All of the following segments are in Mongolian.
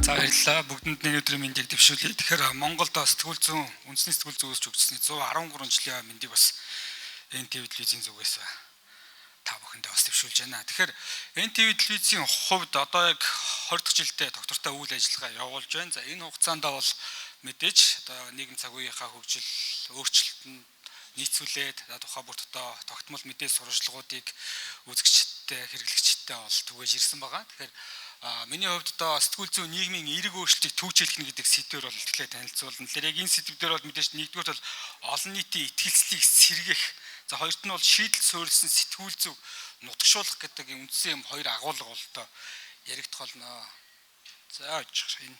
За, баярлалаа. Бүгдэнд нэг өдрийн мэндийг дэвшүүлье. Тэгэхээр Монголд сэтгүүл зүйн үндэсний сэтгүүл зүй үүсч хөгжсөний 113 жилийн мэндийг бас НТВ телевизийн зүгээс та бүхэндээ бас дэвшүүлж байна. Тэгэхээр НТВ телевизийн хувьд одоо яг 20 дахь жилдээ тогтвортой үйл ажиллагаа явуулж байна. За, энэ хугацаанд бол мэдээж одоо нийгэм цаг үеийнхаа хөгжил, өөрчлөлтөнд нийцүүлээд тухай бүрт одоо тогтмол мэдээ сурвалжлагуудыг үзэгчдтэй, хэрэглэгчдтэй бол түгээж ирсэн байгаа. Тэгэхээр миний хувьд одоо сэтгүүл зүйн нийгмийн эерэг өөрчлөлтийг түүжээлэх нь гэдэг сэдвээр бол тэгэхээр танилцуулна. Тэгэхээр яг энэ сэдв дээр бол мэдээж нэгдүгээрт бол олон нийтийн итгэлцлийг сэргээх, за хоёрт нь бол шийдэл суурилсан сэтгүүл зүйг нутагшуулах гэдэг үндсэн юм хоёр агуулга бол одоо яригдах болно. За, очих энэ.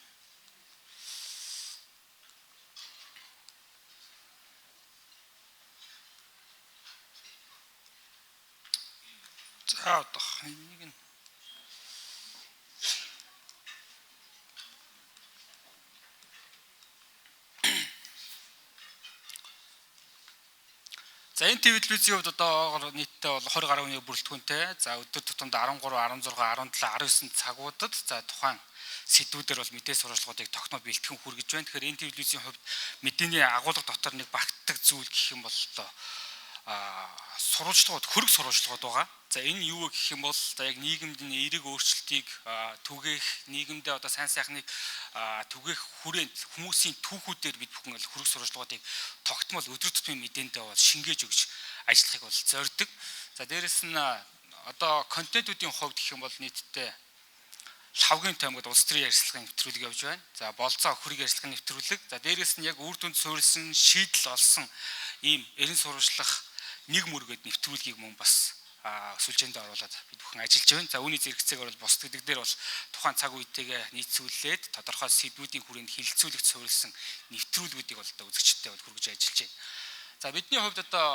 За, одоох энийг нь. За, энэ ТV телевизийн хувьд одоогоор нийтдээ бол 20 гаруй хүний бүрэлдэхүүнтэй. За, өдөр тутамд 13, 16, 17, 19 цагуудад за тухайн сэдвүүдээр бол мэдээ сурвалжлагуудыг тогтмол бэлтгэн хүргэж байна. Тэгэхээр энэ ТV телевизийн хувьд мэдээний агуулга дотор нэг багтдаг зүйл гэх юм бол одоо сурвалжлагууд, хөрөг сурвалжлагууд байгаа. За, энэ юу вэ гэх юм бол за яг нийгэмд эерэг өөрчлөлтийг түгээх, нийгэмдээ одоо сайн сайхныг түгээх хүрээнд хүмүүсийн түүхүүдээр бид бүхэн бол хөрөг сурвалжлагуудыг тогтмол өдөр тутмын мэдээндээ бол шингээж өгч ажиллахыг бол зорддог. За, дээрэс нь одоо контентуудын хувьд гэх юм бол нийтдээ лавгийн тоймгод улс төрийн ярилцлагын нэвтрүүлэг явж байна. За, болцоо хөрөг ярилцлагын нэвтрүүлэг. За, дээрэс нь яг үр дүнд суурилсан шийдэл олсон ийм эрен сурвалжлах нэг мөргөд нэвтрүүлгийг мөн бас сүлжээндээ оруулаад бид бүхэн ажиллаж байна. За, үүний зэрэгцээг бол бус гэдэг дээр бол тухайн цаг үетэйгээ нийцүүлээд тодорхой сэдвүүдийн хүрээнд хилцүүлэгт суурилсан нэвтрүүлгүүдийг бол одоо үзэгчдэд бол хүргэж ажиллаж байна. За, бидний хувьд одоо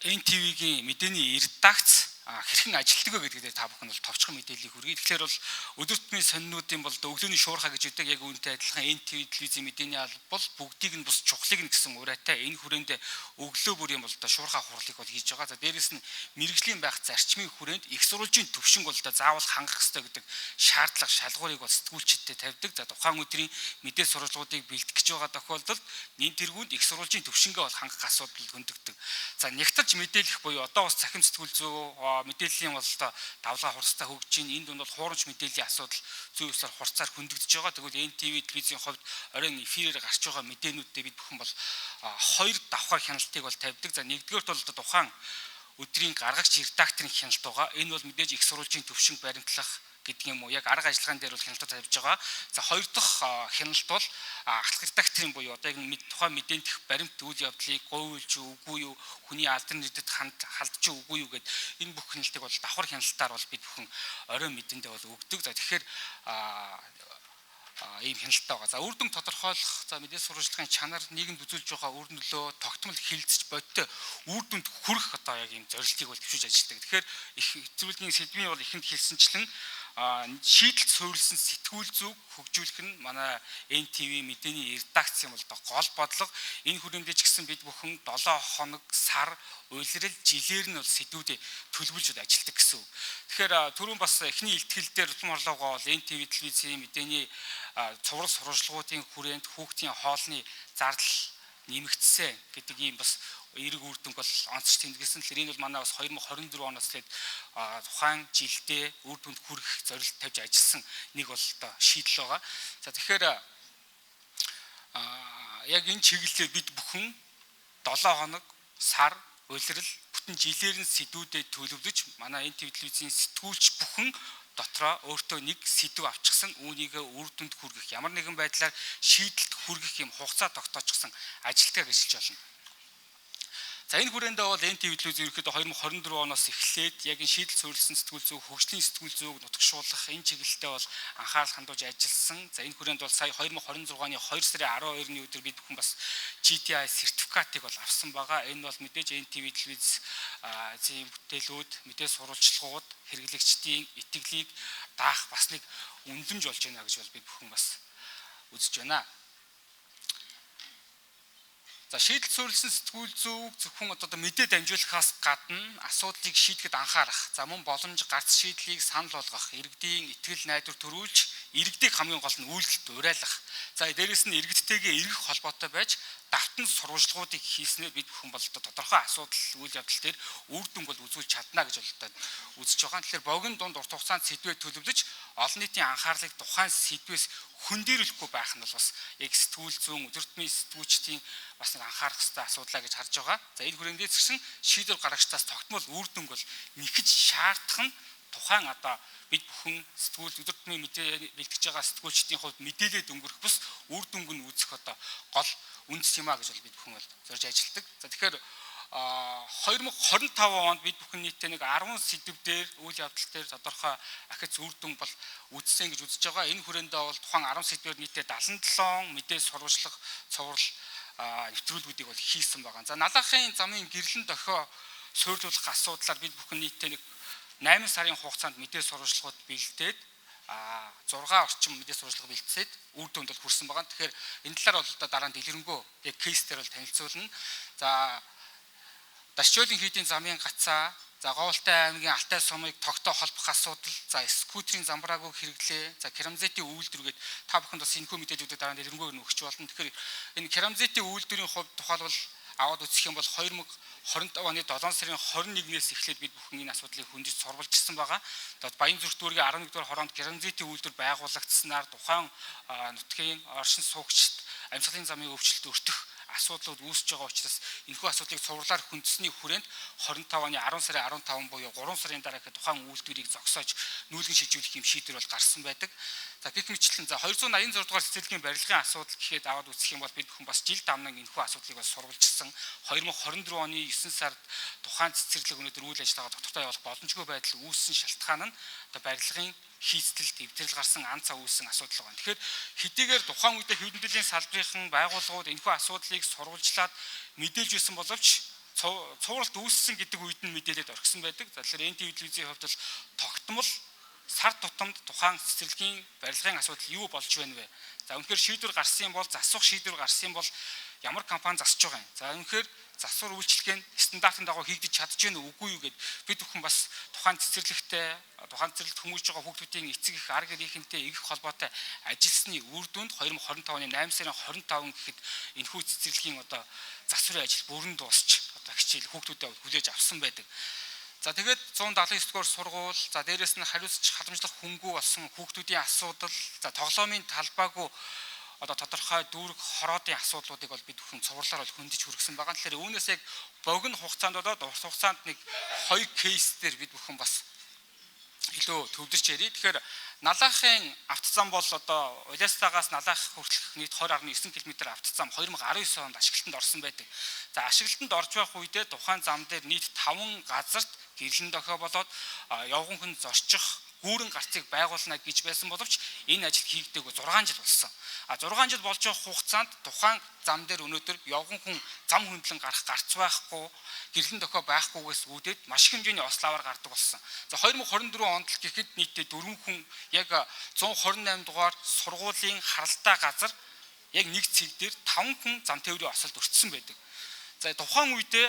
НТВ-гийн мэдээний редакц хэрхэн ажилладаг вэ гэдэг дээр та бүхэн бол товчхон мэдээллийг хүргэе. Тэгэхээр бол өдөр тутмын сонинуудын бол өглөөний шуурхай гэж үүдэг яг үүнтэй адилхан НТВ телевизийн мэдээний алба бол бүгдийг нь бус чухлыг нь гэсэн уриатай энэ хүрээнд өглөө бүрийн бол одоо шуурхай хурлыг бол хийж байгаа. За, дээрэс нь мэрэгжлийн байх зарчмын хүрээнд их сурвалжийн төвшинг бол одоо заавал хангах ёстой гэдэг шаардлага шалгуурыг бол сэтгүүлчдэд тавьдаг. За, тухайн өдрийн мэдээ сурвалжлагуудыг бэлтгэж байгаа тохиолдолд нэн тэргуунд их сурвалжийн төвшингээ бол хангах асуудал хөндөгдөг. За, нягталж мэдээлэх буюу одоо бас цахим сэтгүүл зүй мэдээллийн бол одоо давлгаа хурцтай хөгжиж байна. Энэ дунд бол хуурамч мэдээллийн асуудал зүй ёсоор хурцаар хөндөгдөж байгаа. Тэгвэл НТВ телевизийн хувьд оройн эфирээр гарч байгаа мэдээнүүддээ бид бүхэн бол хоёр давхар хяналтыг бол тавьдаг. За, нэгдүгээрт бол тухайн өдрийн гаргагч редакторын хяналт байгаа. Энэ бол мэдээж их сурвалжийн төвшинг баримтлах гэдэг юм уу. Яг арга ажиллагаан дээр бол хяналт тавьж байгаа. За, хоёр дахь хяналт бол ахлах редакторын буюу одоо яг тухайн мэдээнтэх баримт үйл явдлыг говьлж үгүй юу, хүний алдан нэрдэд халдж үгүй юу гэд энэ бүх хяналтыг бол давхар хяналтаар бол бид бүхэн оройн мэдээндээ бол өгдөг. За, тэгэхээр ийм хяналттай байгаа. За, үр дүн тодорхойлох, за мэдээ сурвалжлагын чанар, нийгэмд үзүүлж байгаа үр нөлөө, тогтмол хилцэж бодтой үр дүнд хүрэх одоо яг ийм зорилтыг бол төвшиж ажилладаг. Тэгэхээр их зүйлийн сэдвийн бол ихэнд хэлсэнчлэн шийдэлд суурилсан сэтгүүл зүйг хөгжүүлэх нь манай НТВ мэдээний редакцийн бол гол бодлого. Энэ хүрээндээ ч гэсэн бид бүхэн 7 хоног, сар, улирал, жилээр нь бол сэдвүүдээ төлөвлөж ажилладаг гэсэн үг. Тэгэхээр түрүүн бас эхний илтгэл дээр Улам орлогоо бол НТВ телевизийн мэдээний цуврал сурвалжлагуудын хүрээнд хүүхдийн хоолны зардал нэмэгдсэн гэдэг ийм бас эерэг үр дүнг бол онцч тэмдэглэсэн. Тэгэхээр энэ бол манай бас 2024 оноос тэгээд тухайн жилдээ үр дүнд хүрэх зорилт тавьж ажилласан нэг бол одоо шийдэл байгаа. За, тэгэхээр яг энэ чиглэлээр бид бүхэн 7 хоног, сар, улирал, бүтэн жилээр нь сэдвүүдэд төлөвлөж манай НТВ телевизийн сэтгүүлч бүхэн дотроо өөртөө нэг сэдв авчихсан, үүнийгээ үр дүнд хүргэх, ямар нэгэн байдлаар шийдэлд хүргэх юм хугацаа тогтоочихсон ажилтгаа гэж хэлж болно. За, энэ хүрээндээ бол НТВ телевиз ерөнхийдөө 2024 оноос эхлээд яг энэ шийдэл суурилсан сэтгүүл зүйг, хөгжлийн сэтгүүл зүйг нутагшуулах энэ чиглэлдээ бол анхаарал хандуулж ажилласан. За, энэ хүрээнд бол сая 2026 оны 2 сарын 12-ны өдөр бид бүхэн бас GTI сертификатыг бол авсан байгаа. Энэ бол мэдээж НТВ телевизийн бүтээлүүд, мэдээ сурвалжлагууд хэрэглэгчдийн итгэлийг даах бас нэг үнэлэмж болж байна гэж бол бид бүхэн бас үзэж байна. За шийдэл суурилсан сэтгүүл зүйг зөвхөн одоо мэдээ дамжуулахаас гадна асуудлыг шийдэхэд анхаарах, за мөн боломж гарц шийдлийг санал болгох, иргэдийн итгэл найдвар төрүүлж, иргэдийг хамгийн гол нь үйлдэлд уриалгах. За дээрэс нь иргэдтэйгээ эргэх холбоотой байж давтан сурвалжлагуудыг хийснээр бид бүхэн бол одоо тодорхой асуудал үйл явдал дээр үр дүнг бол үзүүлж чадна гэж бол одоо үзэж байгаа. Тэгэхээр богино дунд урт хугацаанд сэдвээ төлөвлөж олон нийтийн анхаарлыг тухайн сэдвээс хөндийрүүлэхгүй байх нь бол бас яг сэтгүүл зүйн өдөр тутмын сэтгүүлчдийн бас нэг анхаарах ёстой асуудлаа гэж харж байгаа. За энэ хүрээндээ ч гэсэн шийдвэр гаргагчдаас тогтмол үр дүнг бол нэхэж шаардах нь тухайн одоо бид бүхэн сэтгүүл өдөр тутмын мэдээ бэлтгэж байгаа сэтгүүлчдийн хувьд мэдээлэлд өнгөрөх бус үр дүнг нь үүсэх одоо гол үндэс юм а гэж бол бид бүхэн бол зорж ажилладаг. За тэгэхээр 2025 онд бид бүхэн нийтдээ нэг 10 сэдэв дээр үйл явдал дээр тодорхой ахиц үр дүн бол үүссэн гэж үзэж байгаа. Энэ хүрээндээ бол тухайн 10 сэдвээр нийтдээ 77 мэдээ сурвалжлах цуврал нэвтрүүлгүүдийг бол хийсэн байгаа. За Налаахын замын гэрлэн дохио суйрлуулах асуудлаар бид бүхэн нийтдээ нэг 8 сарын хугацаанд мэдээ сурвалжлагууд бэлдээд 6 орчим мэдээ сурвалжлага бэлдсээд үр дүнд бол хүрсэн байгаа. Тэгэхээр энэ талаар бол одоо дараа нь дэлгэрэнгүй яг кейс дээр бол танилцуулна. За Дашчойлын хийдийн замын гацаа, за Говьлтай аймгийн Алтай сумыг тогтоо холбох асуудал, за скутерийн замбраагүй хэрэглээ, за керамзитийн үйлдвэр гээд та бүхэнд бас энэхүү мэдээллүүдийг дараа нь дэлгэрэнгүй өгч болно. Тэгэхээр энэ керамзитийн үйлдвэрийн хувьд тухайлбал аваад үзэх юм бол 2025 оны 7 сарын 21-ээс эхлээд бид бүхэн энэ асуудлыг хөндөж сурвалжсан байгаа. За Баянзүрх дүүргийн 11 дугаар хороонд керамзитийн үйлдвэр байгуулагдсанаар тухайн нутгийн оршин суугчид амьсгалын замын өвчлөлт өртөх асуудлууд үүсэж байгаа учраас энэхүү асуудлыг цувралаар хөндөсний хүрээнд 25 оны 10 сарын 15 буюу 3 сарын дараа гэхэд тухайн үйлдвэрийг зогсоож нүүлгэн шижүүлэх юм шийдвэр бол гарсан байдаг. За гэх мэтчлэн за 286 дугаар цэцэрлэгийн барилгын асуудал гэхэд аваад үзэх юм бол бид бүхэн бас жил дамнан энэхүү асуудлыг бас сурвалжсан. 2024 оны 9 сард тухайн цэцэрлэг өнөөдөр үйл ажиллагаа тогтвортой явуулах боломжгүй байдал үүссэн шалтгаан нь одоо барилгын хийцтэл эвдрэл гарсан ан цаа үүссэн асуудал байна. Тэгэхээр хэдийгээр тухайн үедээ хэв дэлийн салбарын байгууллагууд энэхүү асуудлыг сурвалжлаад мэдээлж байсан боловч цувралт үүссэн гэдэг үед нь мэдээлэлд орхисон байдаг. За тэгэхээр НТВ телевизийн хувьд бол тогтмол сар тутамд тухайн цэцэрлэгийн барилгын асуудал юу болж байна вэ? За үнэхээр шийдвэр гарсан юм бол засвах шийдвэр гарсан юм бол ямар компани засаж байгаа юм? За үнэхээр засвар үйлчилгээ нь стандартын дагуу хийгдэж чадж байна үгүй юу гэд бид бүхэн бас тухайн цэцэрлэгтэй тухайн цэцэрлэгт хүмүүжж байгаа хүүхдүүдийн эцэг их ар гэрийнхэнтэй эгэх холбоотой ажилласны үр дүнд 2025 оны 8 сарын 25 гэхэд энэхүү цэцэрлэгийн одоо засварын ажил бүрэн дуусч одоо хичээл хүүхдүүдэд хүлээж авсан байдаг. За тэгээд 179 дугаар сургууль, за дээрэс нь хариуцж халамжлах хүнгүй болсон хүүхдүүдийн асуудал, за тоглоомын талбайгүй одоо тодорхой дүүрэг хороодын асуудлуудыг бол бид бүхэн цувралаар бол хөндөж хүргэсэн байгаа. Тэгэхээр үүнээс яг богино хугацаанд болоод урт хугацаанд нэг хоёр кейс дээр бид бүхэн бас илүү төвлөрч ярив. Тэгэхээр Налаахын автозам бол одоо Улаастаагаас Налаах хүртэлх нийт 20.9 км автозам 2019 онд ашиглалтанд орсон байдаг. За ашиглалтанд орж байх үедээ тухайн зам дээр нийт 5 газарт гэрлэн дохио болоод явган хүн зорчих гүүрэн гарцыг байгуулна гэж байсан боловч энэ ажил хийгдээгүй 6 жил болсон. А 6 жил болж байгаа хугацаанд тухайн зам дээр өнөөдөр явган хүн зам хөндлөн гарах гарц байхгүй, гэрлэн дохио байхгүйгээс үүдээд маш их хэмжээний ославаар гардаг болсон. За 2024 онд л гэхэд нийтдээ 4 хүн яг 128 дугаар сургуулийн харалдаа газар яг нэг цэг дээр 5 хүн зам тээврийн осолд өртсөн байдаг. За тухайн үедээ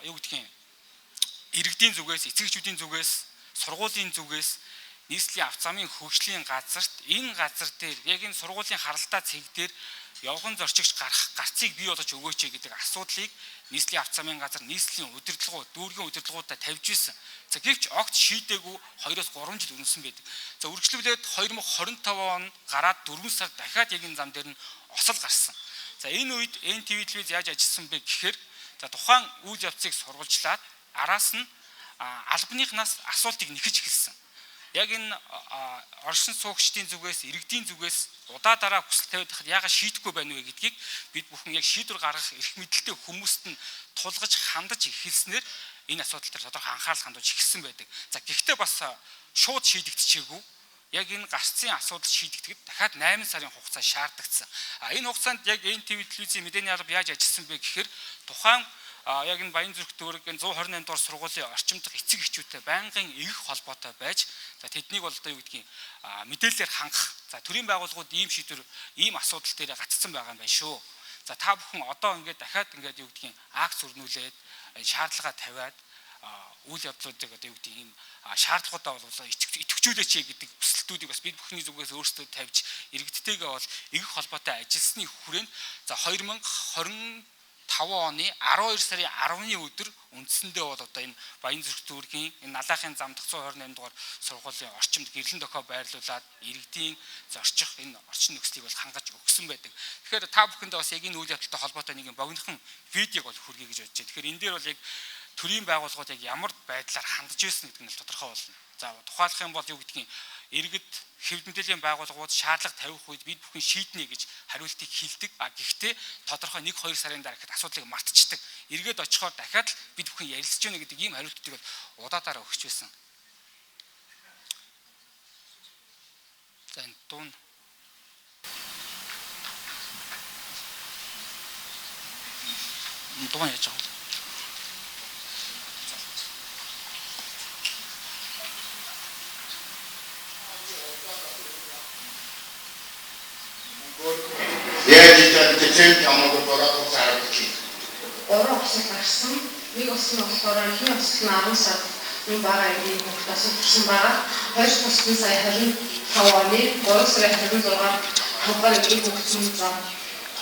юу гэдгийг юм иргэдийн зүгээс, эцэгчүүдийн зүгээс, сургуулийн зүгээс нийслэлийн авц замын хөгжлийн газарт энэ газар дээр яг энэ сургуулийн харалдаа цэг дээр явган зорчигч гарах гарцыг бий болгож өгөөч гэдэг асуудлыг нийслэлийн авц замын газар, нийслэлийн удирдлагууд, дүүргийн удирдлагуудаа тавьж исэн. За гэвч огт шийдээгүй 2-3 жил өнгөрсөн байдаг. За үргэлжлүүлээд 2025 он гараад 4 сар дахиад яг энэ зам дээр нь осол гарсан. За энэ үед НТВ телевиз яаж ажилласан бэ гэхээр за тухайн үйл явцыг сурвалжлаад араас нь албаныхнаас асуултыг нэхэж эхэлсэн. Яг энэ оршин суугчдын зүгээс, иргэдийн зүгээс удаа дараа хүсэл тавиад байхад яагаад шийдэхгүй байна вэ гэдгийг бид бүхэн яг шийдвэр гаргах эрх мэдэлтэй хүмүүст нь тулгаж хандаж эхэлснээр энэ асуудал дээр тодорхой анхаарал хандуулж эхэлсэн байдаг. За гэхдээ бас шууд шийдэгдчихээгүй. Яг энэ гарцын асуудал шийдэгдэхэд дахиад 8 сарын хугацаа шаардагдсан. А энэ хугацаанд яг НТВ телевизийн мэдээний алба яаж ажилласан бэ гэхээр тухайн яг энэ Баянзүрх дүүргийн 128 дугаар сургуулийн орчимдох эцэг эхчүүдтэй байнгын эрх холбоотой байж за тэднийг бол одоо юу гэдгийг мэдээлэлээр хангах. За төрийн байгууллагууд ийм шийдвэр, ийм асуудал дээр гацсан байгаа юм байна шүү. За та бүхэн одоо ингээд дахиад ингээд юу гэдгийг акц өрнүүлээд шаардлага тавиад үйл явдлуудыг одоо юу гэдэг ийм шаардлагуудаа бол идэвхжүүлээч гэдэг хүсэлтүүдийг бас бид бүхний зүгээс өөрсдөө тавьж иргэдтэйгээ бол эрэх холбоотой ажилласны хүрээнд за 2025 оны 12 сарын 10-ны өдөр үндсэндээ бол одоо энэ Баянзүрх дүүргийн энэ Налаахын зам дахь 128 дугаар сургуулийн орчимд гэрлэн дохио байрлуулад иргэдийн зорчих энэ орчин нөхцөлийг бол хангаж өгсөн байдаг. Тэгэхээр та бүхэндээ бас яг энэ үйл явдалтай холбоотой нэг богинохон видеог бол хүргэе гэж бодож байна. Тэгэхээр энэ дээр бол яг төрийн байгууллагууд яг ямар байдлаар хандж ирсэн гэдэг нь тодорхой болно. За тухайлах юм бол юу гэдгийг иргэд хэвлэл мэдээллийн байгууллагууд шаардлага тавих үед бид бүхэн шийднэ гэж хариултыг хэлдэг. А гэхдээ тодорхой 1-2 сарын дараа ихэд асуудлыг мартчихдаг. Эргээд очихоор дахиад л бид бүхэн ярилцж байна гэдэг ийм хариултыг бол удаадаараа өгч байсан. За энэ дуун дуун яаж байгаа вэ? Гурван осол гарсан. Нэг осол нь болохоор эхний осол нь 10 сард энэ бага ангийн хүүхд осол төрсэн байгаа. Хоёр дахь осол нь сая 25 оны 3 сарын 26-нд 5 дугаар ангийн хүүхдийн зам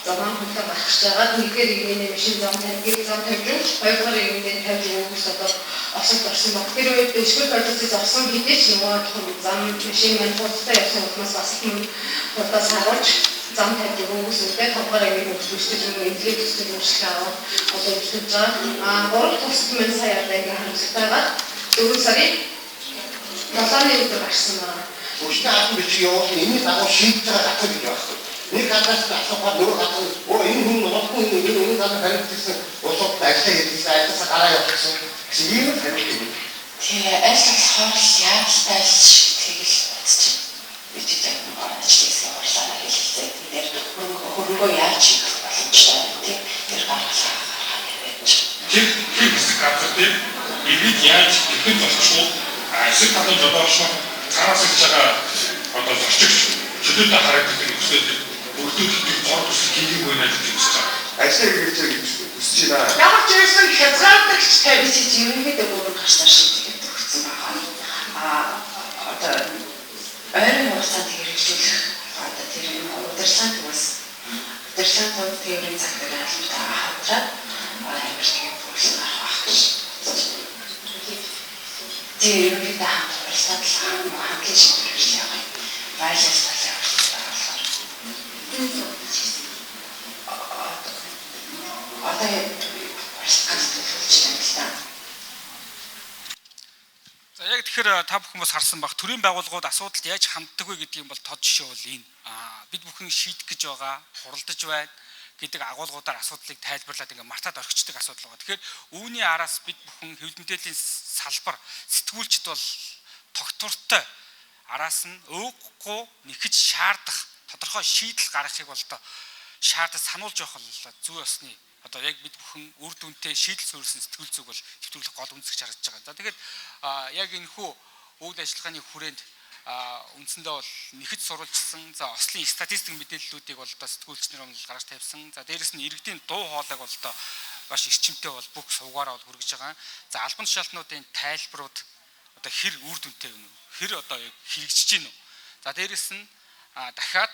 замаа хөлөө гарч байгаа. Нэгдүгээр иргэний машин зам тавьж зам тавьж өгч, хоёрдугаар иргэний тавьж өгөөс одоо осолд орсон баг. Тэр үед өшгөл бодис зогсон хэдий ч нөгөө зам машин маань хурдтай явсан улмаас бас хурдаас харуулж зам тавьж өгөөс үедээ 5 дугаар ангийн хүүхд төсөж эмнэлэг төсөж үйлчлэг аваад одоо үйлчлэж байгаа. А гурав дахь осол маань сая одоо ингээ харамсалтайгаар 4 сарын 7-ны өдөр гарсан байна. Өчнө албан бичиг явуулна энэний дагуу шийдэж байгаа газар гэж байна. Нэг гадаас нь асуухаар нөгөө гадаа өө энэ хүн нутгүй энэ энэ надад хариуцсан улсууд ажиллаа хийсэн ажилласаа гараа явуулсан гэсэн ийм л хариулт юм. Тэгээ аль болохоор л яаралтай аль шийдэхийг л бодож байна. Би ч яг нэг ажлын хурлаараа хэлэлцээ. Тэр хөрөнгөө яаж хийх боломжтой вэ тий? Тэр гаргалгаа гаргаа байж. Тэр хэсэг газар дээр иргэд яаж хэрхэн зорчих вэ? Эсрэг талын жолоочнууд цаанаас ирж байгаа одоо зорчигч чөлөөтэй харагдах нөхцөлөд өртөө зор төсөл хийгээгүй байна гэж үзэж байгаа. Ажлаа хэрэгжээ гэж хүсэж байна. Ямар ч байсан хязгаарлагч Би чи ерөнхийдөө бүрэн гарснаар шийдэхэд төгссөн байгаа. А одоо ойрын хугацаанд хэрэгжүүлэх одоо тэр удирдлагын төвөөс удирдлагын төв тээврийн цаг дээр албатайгаа хамтраад амар тийм бүрэн гарах байх гэж бодож байна. Тэр ерөнхийдөө хамт хуралдаад л хамтлын шийдвэр хэрэгжил явах юм. Байлал талын хуралдаа болохоор одоо хуралдах төлөвлөж байна л да. За яг тэгэхээр та бүхэн бас харсан баг төрийн байгууллагууд асуудалд яаж ханддаг вэ гэдгийг бол тод жишээ бол энэ. Бид бүхэн шийдэх гэж байгаа, хуралдаж байна гэдэг агуулгуудаар асуудлыг тайлбарлаад ингээ мартаад орхичдаг асуудал байгаа. Тэгэхээр үүний араас бид бүхэн хэвлэл мэдээллийн салбар сэтгүүлчд бол тогтвортой араас нь ууггүй нэхэж шаардах тодорхой шийдэл гаргахыг бол одоо шаардаж сануулж явах бол зүй ёсны одоо яг бид бүхэн үр дүнтэй шийдэл суурилсан сэтгүүл зүг бол нэвтрүүлэх гол үндэс гэж харагдаж байгаа. За тэгэхээр яг энэхүү үйл ажиллагааны хүрээнд үндсэндээ бол нэхэд сурвалжсан. За ослын статистик мэдээллүүдийг бол одоо сэтгүүлчнэр бол гаргаж тавьсан. За дээрэс нь иргэдийн дуу хоолойг бол одоо маш эрчимтэй бол бүх сувгаараа бол хүргэж байгаа. За албан тушаалтнуудын тайлбарууд одоо хэр үр дүнтэй вэ? Хэр одоо яг хэрэгжиж гин үү? За дээрэс нь дахиад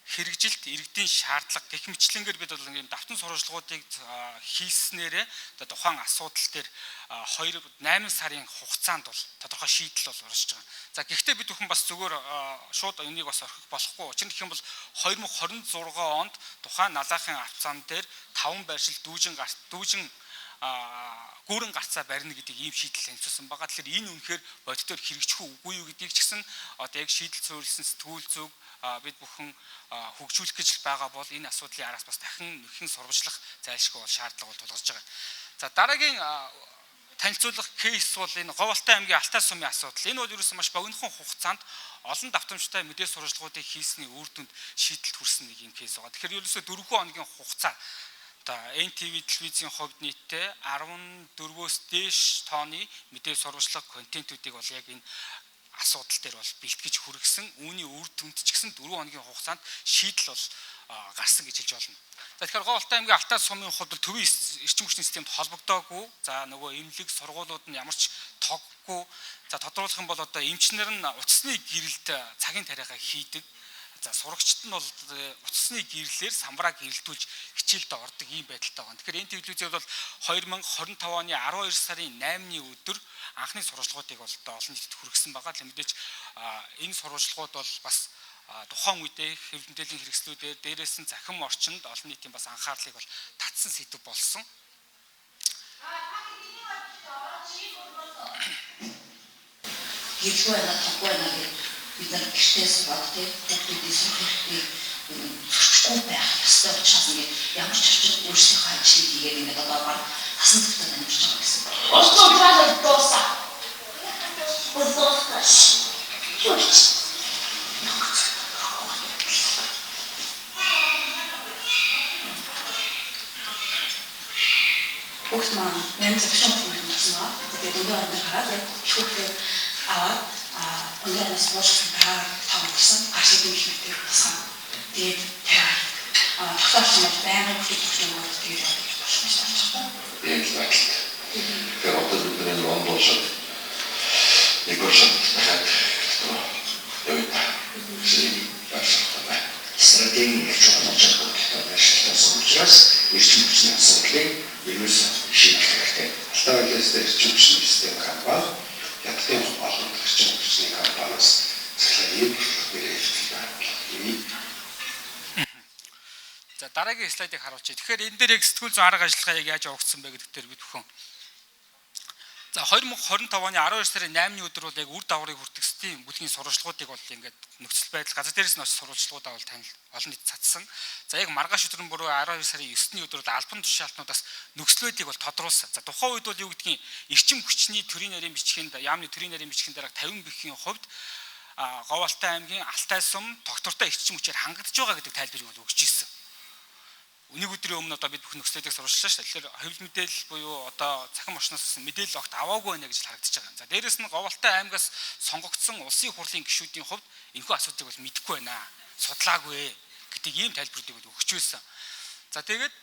хэрэгжилт иргэдийн шаардлага гэх мэтлэнгээр бид бол ийм давтан сурвалжлагуудыг хийснээрээ одоо тухайн асуудал дээр 2 8 сарын хугацаанд бол тодорхой шийдэл бол орж байгаа. За гэхдээ бид бүхэн бас зүгээр шууд энийг бас орхих болохгүй. Учир нь гэх юм бол 2026 онд тухайн Налаахын авцаан дээр 5 байршил дүүжин гүүрэн гарцаа барина гэдэг ийм шийдэл танилцуулсан байгаа. Тэгэхээр энэ үнэхээр бодитоор хэрэгжих үгүй юу гэдгийг ч гэсэн одоо яг шийдэл суурилсан сэтгүүл зүг бид бүхэн хөгжүүлэх гэж байгаа бол энэ асуудлын араас бас дахин нөхөн сурвалжлах зайлшгүй бол шаардлага бол тулгарч байгаа. За дараагийн танилцуулах кейс бол энэ Говьалтай аймгийн Алтай сумын асуудал. Энэ бол ерөөсөн маш богинохон хугацаанд олон давтамжтай мэдээ сурвалжлагуудыг хийсний үр дүнд шийдэлд хүрсэн нэг юм кейс байгаа. Тэгэхээр ерөөсөө 4 хоногийн хугацаа одоо NTV телевизийн хувьд нийтдээ 14-өөс дээш тооны мэдээ сурвалжлага контентуудыг бол яг энэ асуудал дээр бол бэлтгэж хүргэсэн. Үүний үр дүнд ч гэсэн 4 хоногийн хугацаанд шийдэл бол гарсан гэж хэлж болно. За тэгэхээр Говьалтай аймгийн Алтай сумын хувьд бол төвийн эрчим хүчний системд холбогдоогүй. За нөгөө эмнэлэг сургуулиуд нь ямар ч тоггүй. За тодруулах юм бол одоо эмчнэр нь утасны гэрэлд цагийн тариагаа хийдэг. За сурагчид нь бол утасны гэрлээр самбараа гэрэлтүүлж хичээлдээ ордог ийм байдалтай байгаа. Тэгэхээр энэ телевизээр бол 2025 оны 12 сарын 8-ны өдөр анхны сурвалжлагуудыг бол одоо олон нийтэд хүргэсэн байгаа. Тэгэхээр мэдээж энэ сурвалжлагууд бол бас тухайн үедээ хэвлэл мэдээллийн хэрэгслүүдээр дээрээс нь захим орчинд олон нийтийн бас анхаарлыг бол татсан сэдэв болсон. Гэвгүй байна, тоггүй байна гэж бид нар гэртээ суугаад тий хүүхдүүдийн сурах эрхийг зөрчихгүй байх ёстой учраас ингээд ямар ч орчинд өөрсдийнхөө ажлыг хийгээд ингээд одоо баг тасан зүгтээ амьдарч байгаа гэсэн. Устгал дуусаа. Дуусаа. Юу ч. Хүүхд маань 8 цагшин хүн болсон ба. Тэгээд өндөр өндөр хараад яг хүүхдээ аваад өндөр өнөөс буушсан дараа тоогдсон. Гар шидэн гэх мэтэр босгоо. Тэгээд тавиад тогтоолч юм бол байнгын хүүхдүүд төгсөнгүүд тэгээд яваад болох юм шиг болж байгаа. Яг л байдалтай. Тэгэхээр одоо бид нар энэ он болшоод нэг болшоод дахиад явъя. Гэсэн байшинтай байна. Стратегийн их чухал болж байгаа байршилтайсан учраас эрчим хүчний асуудлыг ерөөс шийдэх хэрэгтэй. Алтай байлаас эрчим хүчний систем компани, Хятадын олон эрчим хүчний компаниас цахилгаан ийм нэрээ байна. За дараагийн слайдыг харуулчих. Тэгэхээр энэ дээр яг сэтгүүл зүйн арга ажиллагаа яг яаж явагдсан бэ гэдэг дээр бид бүхэн. За 2025 оны 12 сарын 8-ны өдөр бол яг үр дагаврыг хүртэх систем бүлгийн сурвалжлагуудыг бол ингээд нөхцөл байдал газар дээрээс нь очиж сурвалжлагуудаа бол танил олон нийт цацсан. За яг маргааш өдөр нь бүрөө 12 сарын 9-ний өдөр бол албан тушаалтнуудаас нөхцөл байдлыг бол тодруулсан. За тухайн үед бол юу гэдгийг эрчим хүчний төрийн нарийн бичгийн яамны төрийн нарийн бичгийн дарга 50 бэхийн хувьд Говьалтай аймгийн Алтай сум тогтвортой эрчим хүчээр хангагдж байгаа гэдэг тайлбарыг бол өгч ирсэн. Нэг өдрийн өмнө одоо бид бүхэн нөхцөлийг сурвалжлаа шүү дээ. Тэгэхээр хэвлэл мэдээлэл буюу одоо цахим орчноос мэдээлэл огт аваагүй байна гэж харагдаж байгаа юм. За дээрэс нь Говьалтай аймгаас сонгогдсон улсын хурлын гишүүдийн хувьд энэхүү асуудлыг бол мэдэхгүй байна. Судлаагүй гэдэг ийм тайлбаруудыг бол өгч байсан. За тэгээд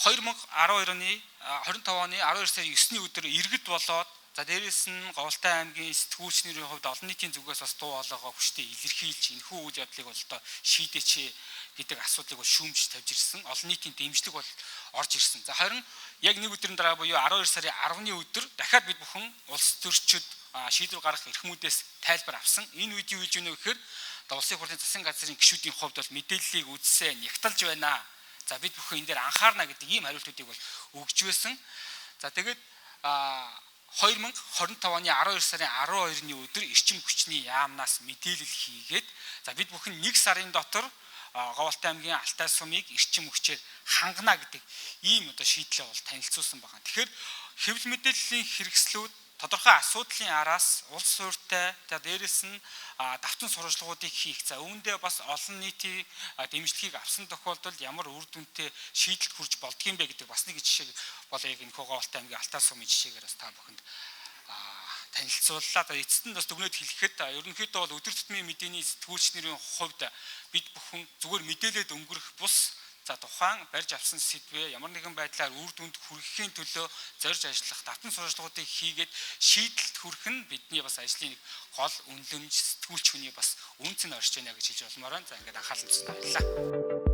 2012 оны 25 оны 12 сарын 9-ний өдөр иргэд болоод за дээрэс нь Говьалтай аймгийн сэтгүүлчнэрийн хувьд олон нийтийн зүгээс бас дуу хоолойгоо хүчтэй илэрхийлж энэхүү үйл явдлыг бол одоо шийдээч гэдэг асуудлыг бол шүүмж тавьж ирсэн. Олон нийтийн дэмжлэг бол орж ирсэн. За харин яг нэг өдрийн дараа буюу 12 сарын 10-ны өдөр дахиад бид бүхэн улс төрчид шийдвэр гаргах эрхмүүдээс тайлбар авсан. Энэ үед юу хийж өгнө гэхээр улсын хурлын засгийн газрын гишүүдийн хувьд бол мэдээллийг үзсэн, нягталж байна. За бид бүхэн энэ дээр анхаарна гэдэг ийм хариултуудыг бол өгч байсан. За тэгээд 2025 оны 12 сарын 12-ны өдөр эрчим хүчний яамнаас мэдээлэл хийгээд за бид бүхэн 1 сарын дотор Говьалтай аймгийн Алтай сумыг эрчим хүчээр хангана гэдэг ийм одоо шийдлээ бол танилцуулсан байгаа. Тэгэхээр хэвлэл мэдээллийн хэрэгслүүд тодорхой асуудлын араас улс суурьтай за дээрэс нь давтан сурвалжлагуудыг хийх. За үүндээ бас олон нийтийн дэмжлэгийг авсан тохиолдолд ямар үр дүнтэй шийдэлд хүрч болдгийм бэ гэдэг бас нэг жишээг бол яг энэ Говьалтай аймгийн Алтай сумын жишээгээр бас та бүхэнд танилцууллаа. За эцэст нь бас дүгнээд хэлэхэд ерөнхийдөө бол өдөр тутмын мэдээний сэтгүүлчнэрийн хувьд бид бүхэн зүгээр мэдээлэлд өнгөрөх бус за тухайн барьж авсан сэдвээ ямар нэгэн байдлаар үр дүнд хүрэхийн төлөө зорж ажиллах давтан сурвалжлагуудыг хийгээд шийдэлд хүрэх нь бидний бас ажлын нэг гол үнэлэмж сэтгүүлч хүний бас үнц нь орж байна гэж хэлж болмоор байна. За ингээд анхаарал тавьсанд баярлалаа.